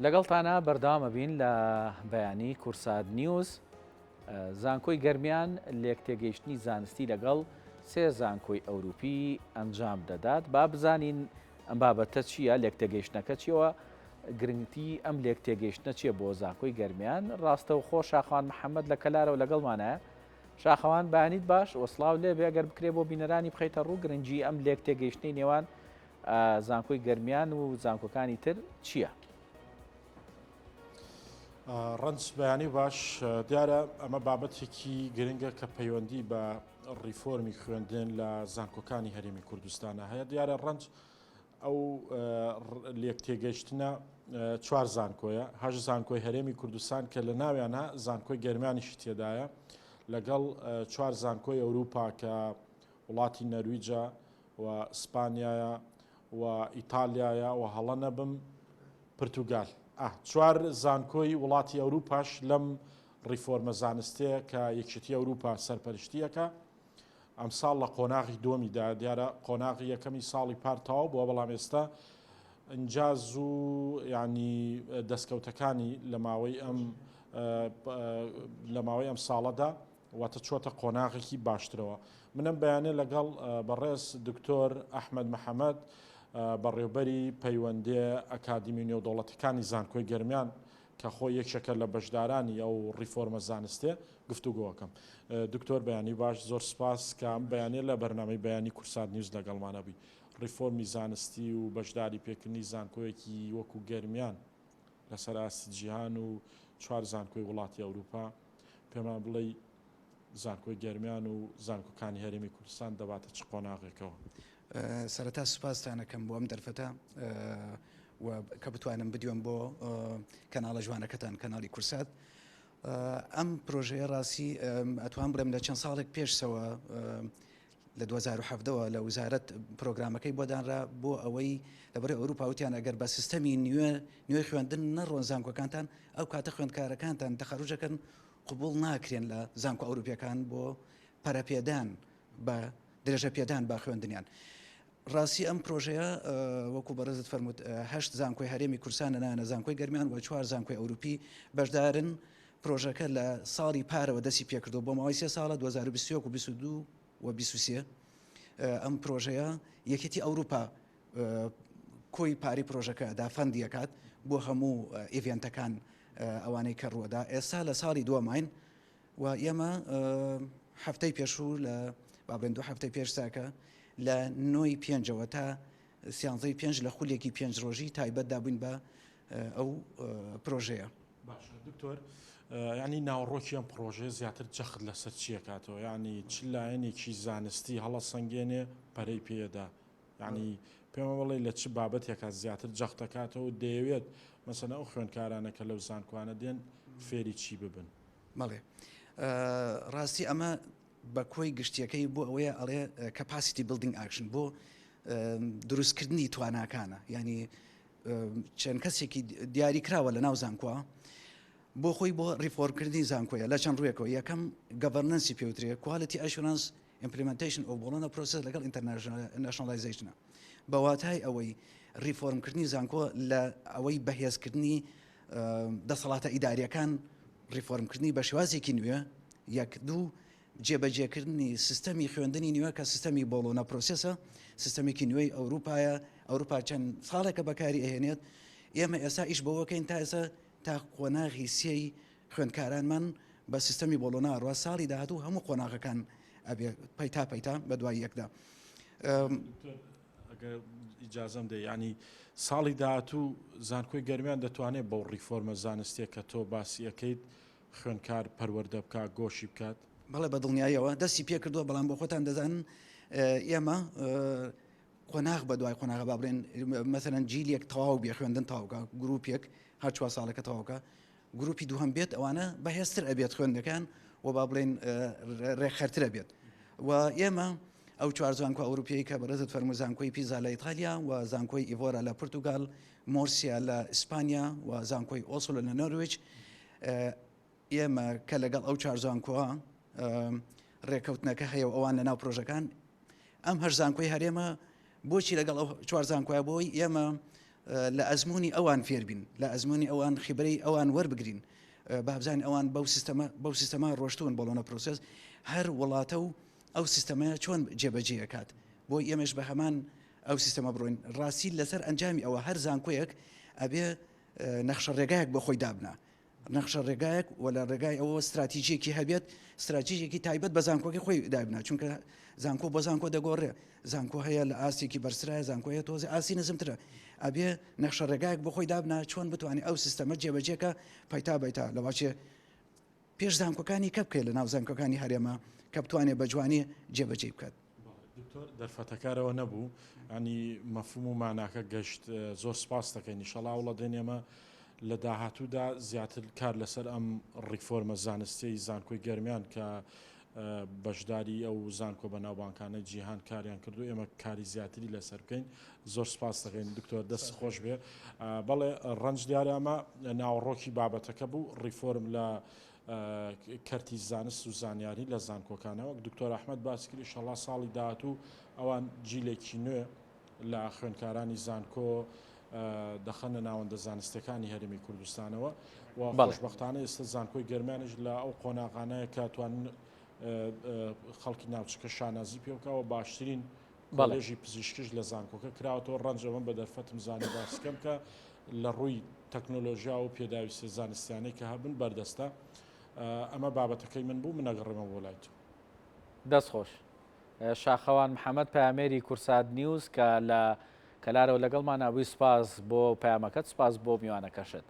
لەگەڵتانە بەردەوام ئەبین لە بەیانی کورسات نیوز. زانکۆی گەرمیان لێکتێگەیشتنی زانستی لەگەڵ سێ زانکۆی ئەوروپی ئەنجام دەدات. با بزانین ئەم بابەتە چییە، لێکتێگەیشتنەکە چییەوە، گرنگی ئەم لێکتێگەیشتنە چییە بۆ زانکۆی گەرمیان. ڕاستەوخۆ شاخەوان محەمەد لە کەلارەوە لەگەڵمانایە. شاخەوان بەیانیت باش و سڵاو لێبێ، ئەگەر بکرێ بۆ بینەرانی بخەیتە ڕوو گرنگی ئەم لێکتێگەیشتنەی نێوان زانکۆی گەرمیان و زانکۆکانی تر چییە؟ ڕەنج بەیانی باش دیارە ئەمە بابەتێکی گرنگە کە پەیوەندی بە ڕیفۆرمی خوێندن لە زانکۆکانی هەرێمی کوردستانە هەیە دیارە ڕەنج ئەو لێک تێگەشتنە چوار زانکۆیە هەش زانکۆی هەرێمی کوردستان کە لە ناویانە زانکۆی گەرمیانیشی تێدایە لەگەڵ چوار زانکۆی ئەوروپا کە وڵاتی نەرویجە و ئیسپانیایە و ئیتالیایە و هەڵە نەبم پرتوگال. ئه چوار زانکۆی وڵاتی ئەوروپاش لەم ڕیفۆرمە زانستیە کە یەکێتی ئەوروپا سەرپەرشتیەکە ئەمساڵ لە قۆناغی دووەمیدا دیارە قۆناغی یەکەمی ساڵی پار تەواو بووە بەڵام ئێستا ئینجاز و یعنی دەستکەوتەکانی لە ماوەی ئەم لە ماوەی ئەم ساڵەدا واتە چۆتە قۆناغێکی باشترەوە. من ئەم بەیانە لەگەڵ بەڕێز دکتۆر ئەحمەد محەمەد بەڕێوبەری پەیوەندێ ئەکادیمی نێودەوڵەتیکانی زانکۆی گەرمیان کە خۆی یەکێکە لە بەشدارانی ئەو ڕیفۆرمە زانستێ گفتوگۆکەم. دکتۆر بەیانی باش زۆر سپاس کە ئەم بەیانە لە بەرنامەی بەیانی کورسات نیوز لەگەڵمانە بووی. ڕیفۆرمی زانستی و بەشداری پێکردنی زانکۆیەکی وەکو گەرمیان لەسەر ئاستی جیهان و چوار زانکۆی وڵاتی ئەوروپا پێمان بڵێی زانکۆی گەرمیان و زانکۆکانی هەرێمی کوردستان دەباتە چ قۆناغێکەوە؟ سەرەتا سوپاستان ئەکەم بۆ ئەم دەرفەتە و کە بتوانم بدوێم بۆ کەناڵە جوانەکەتان کەناڵی کورسات ئەم پرۆژەیە ڕاستی ئەتوان بڵێم لە چەند ساڵێک پێشەوە لە 2017 وە لە وزارەت پرۆگرامەکەی بۆ دانرا بۆ ئەوەی لەبەرەی ئەوروپا وتیان ئەگەر بە سیستەمی نوێ نوێی خوێندن نەڕۆن زانکۆکانتان ئەو کاتە خوێندکارەکانتان تەخەروجەکەن قبوڵ ناکرێن لە زانکۆ ئەوروپیەکان بۆ پەرەپێدان بە درێژەپێدان بە خوێندنیان. ڕاستی ئەم پرۆژەیە وەکو بەڕێزت فەرمووت هەشت زانکۆی هەرێمی کوردستان لەلایەنە زانکۆی گەرمیان و چوار زانکۆی ئەوروپی بەشدارن پرۆژەکە لە ساڵی پارەوە دەستی پێکردو بۆ ماوەی سێ ساڵە 2021 و 22 و 23 ئەم پرۆژەیە یەکێتی ئەوروپا کۆی پارەی پرۆژەکە دا fund ی ئەکات بۆ هەموو event ەکان ئەوانەی کە ڕووەدا ئێستا لە ساڵی دووەماین و ئێمە هەفتەی پێشوو لە با بڵێن دوو هەفتەی پێش ساکە لە نۆی پێنجەوە تا سیانزەی پێنج لە خولێکی پێنج ڕۆژی تایبەتدا بووین بە ئەو پرۆژەیە. باشە دکتۆر یعنی ناوەڕۆکی ئەم پڕۆژەیە زیاتر جەخت لەسەر چی ئەکاتەوە یعنی چ لایەنێکی زانستی هەڵەسەنگێنێ پەرەی پێدا یعنی پێمە بڵێ لە چ بابەتێکا زیاتر جەخت دەکاتەوە و دەیەوێت مەسەلەن ئەو خوێندکارانە کە لەو زانکۆانە دێن فێری چی ببن؟ بەڵێ ڕاستی ئەمە بە کۆی گشتیەکەی بۆ ئەوەیە ئەڵێ capacity building action بۆ دروستکردنی تواناکانە ینی چەند کەسێکی دیاری کراوە لە ناو زانکۆ بۆ خۆی بۆ ڕیفۆرمکردنی زانکۆیە لە چەند ڕوویەکەوە یەکەم governance ی پێوترێ quality assurance implementation of Bologna process لەگەڵ internationalization ە بە واتای ئەوەی ڕیفۆرمکردنی زانکۆ لە ئەوەی بەهێزکردنی دەسەڵاتە ئیداریەکان ڕیفۆرمکردنی بە شێوازێکی نوێ یەک دوو جێبەجێکردنی سیستەمی خوێندنی نوێ کە سیستەمی Bologna process ە، سیستەمێکی نوێی ئەوروپایە، ئەوروپا چەند ساڵێکە بەکاری ئەهێنێت، ئێمە ئێستا ئیش بەوەکەین تا ئێستا تا قۆناغی سێی خوێندکارانمان بە سیستەمی بۆڵۆنا ئەڕوا، ساڵی داهاتوو هەموو قۆناغەکان ئەبێ پەیتا پەیتا بە دوای یەکدا. ئەگەر ئیجازەم دەی یانی ساڵی داهاتوو زانکۆی گەرمیان دەتوانێت بەو ڕیفۆرمە زانستیە کە تۆ باسی ئەکەیت خوێندکار پەروەردە بکات گۆشی بکات؟ بەڵێ بە دڵنیاییەوە دەستی پێکردووە، بەڵام بۆ خۆتان دەزانن ئێمە قۆناغ بە دوای قۆناغە با بڵێن مەسەلەن جیلێک تەواو بێ خوێندن تەواوکە گروپێک هەر چوار ساڵەکە تەواوکە گروپی دووهەم بێت ئەوانە بەهێزتر ئەبێت خوێندنەکان و با بڵێن ڕێکخەرترە بێت و ئێمە ئەو چوار زانکۆ ئەوروپیەی کە بەڕێزت فەرموو زانکۆی پیزا لە ئیتالیا و زانکۆی ئیڤۆرا لە پرتوگال مۆرسیا لە ئیسپانیا و زانکۆی ئۆسلۆ لە نۆرویج ئێمە کە لەگەڵ ئەو چوار زانکۆوە ڕێکەوتنەکە هەیە و ئەوان لە ناو پرۆژەکان ئەم هەر زانکۆی هەرێمە بۆچی لەگەڵ ئەو چوار زانکۆە بۆی ئێمە. لە ئەزموونی ئەوان فێربین، لە ئەزموونی ئەوان خیبرەی ئەوان وەربگرین، با بزانین ئەوان بەو سیستەمە بەو سیستەمە ڕۆشتوون Bologna process هەر وڵاتە و ئەو سیستەمەیە چۆن جێبەجێ ئەکات بۆ ئێمەش بە هەمان ئەو سیستەمە بڕۆین ڕاستی لەسەر ئەنجامی ئەوە هەر زانکۆیەک ئەبێ نەخشە ڕێگایەک بۆ خۆی دابنا نەخشە ڕێگایەک و لە ڕێگای ئەوە ستراتیژیەکی هەبێت ستراتیژێکی تایبەت بە زانکۆکەی خۆی دابنا چونکە زانکۆ بۆ زانکۆ دەگۆڕێ زانکۆ هەیە لە ئاستێکی بەرزترایە زانکۆ هەیە تۆزێ ئاستی نزمترە ئەبێ نەخشە ڕێگایەک بۆ خۆی دابنا چۆن بتوانێت ئەو سیستەمە جێبەجێکە پەیتا بەیتا لەواچێ پێش زانکۆکانی کە بکەێت لە ناو زانکۆکانی هەرێمە کە بتوانێت بە جوانی جێبەجێ بکات. دکتۆر دەرفەتەکارەوە نەبوو ینی مەفهوم و ماناکە گەشت زۆر سپاس دەکەین ئیشەڵا هەوڵەدەین ئێمە لە داهاتوودا زیاتر کار لەسەر ئەم ڕیفۆرمە زانستیەی زانکۆی گەرمیان کە بەشداری ئەو زانکۆ بەناوبانکانەی جیهان کاریان کردو ئێمە کاری زیاتری لەسەر بکەین زۆر سپاس دەکەین دکتۆر دەست خۆش بێ بەڵێ ڕەنج دیارە ئەمە ناوەڕۆکی بابەتەکە بوو ڕیفۆرم لە کەرتی زانست و زانیاری لە زانکۆکانە وەک دکتۆر ئەحمد باسی کرد ئیشەڵا ساڵی داهاتوو ئەوان جیلێکی نوێ لە خوێندکارانی زانکۆ دەخەنە ناوەندە زانستیەکانی هەرێمی کوردستانەوە و خۆشبەختانە ئێستا زانکۆی گەرمیانیش لە ئەو قۆناغانەیە کە توان خەڵکی ناوچەکە شانازی پێ بکەوە باشترین کۆلێژی پزیشکیش لە زانکۆکە کراوەتەوە ڕەنج ئەوەم بە دەرفەتم زانی باسکەم کە لە ڕووی تەکنۆلۆژیا و پێداویستە زانستیانەی کە هەبن بەردەستە ئەمە بابەتەکەی من بوو من ئەگەڕێمەوە بۆ لای تۆ. دەست خۆش. شاخەوان محەمەد پەیامێری کورسات نیوز کە لە کەلارەوە لەگەڵمانا بووی سوپاس بۆ پەیامەکەت سوپاس بۆ میوانەکەشت.